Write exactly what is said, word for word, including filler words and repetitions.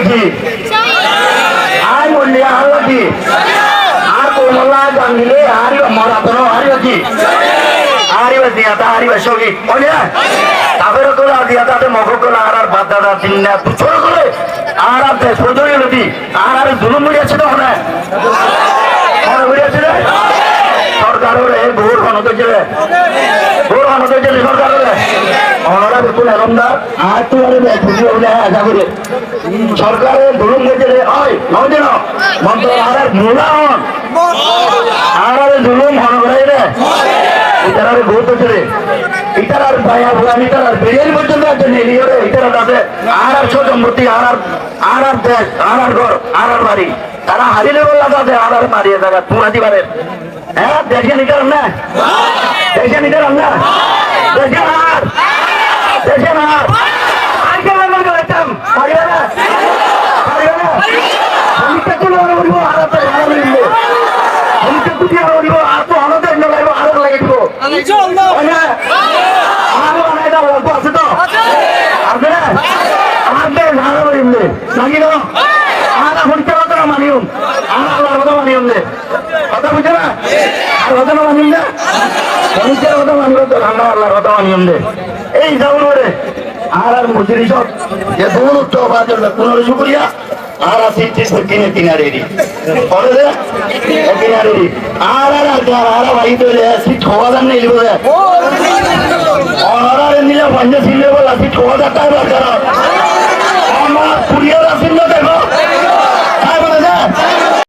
Ki? Aññí moillé añálla ki? Añár koumolla gan dile añár íba mora to no, añár íba ki? Añár íba ziyata, añár íba cóhid. Óile? Kafér ókkol ar ziyata ase, Mog ókkol, añárar bafdadar dinna ducmon ókkole añárar dec foidda óiye de, añárare zulum gorí asé de hone? Hone gorí asé de? Sorkarore e gour hone dóijje de? Gour hone dóijje de sorkarore? Onora bekkún elomdar, añár tuáñre bek buzi óile aca gorí. Sorkare zulum goijje de, ói, no de no. Montor añárar mula hon. Añárare zulum hone goráiye de? Itarare gout goijje de. Itarar baiya fuain, itarar bein foijjonto aijja neli ore, itara zade añárar só sompotti, añárar, añárar dec, añárar gór, añárar bari, tara hári loibolla zade añárar mari e zaga tula di farer. Hé, dec gán itarar na? Dec gán itarar na? Dec gán añár? Dec gán añár? Aññí kiyólla loi gelaitám? Fariba na? Fariba na? Forikkáttu lora foribo, añárar to lora foribo. Forikkáttu diya foribo, añár to honó dec no laibo, añárar lagaibo. Ói na? Añárar banai dara lagbo asé to? Asé na? Añárar dec añára loi aiyum de. Naki no? Añára forikkár hotá no maniyum. Añára Allar hotá maniyum de. Hotá buijjó na? Ar hotá no maniyum de? Forikkár hotá maniyum de, añára Allar hotá maniyum de. Ei hísabe añárar mojlisot ze dúr dúr to bátor bekkúnore cúkuriya. Añára sit tit bekkúne kinare di. Bole de? E kinare di. Añára ar añára bái dóile sit hoó zar ne elibo de. Onorare nile fainne sille bolla sit hoó zar táibo ar. Onora kuriyara sille debo.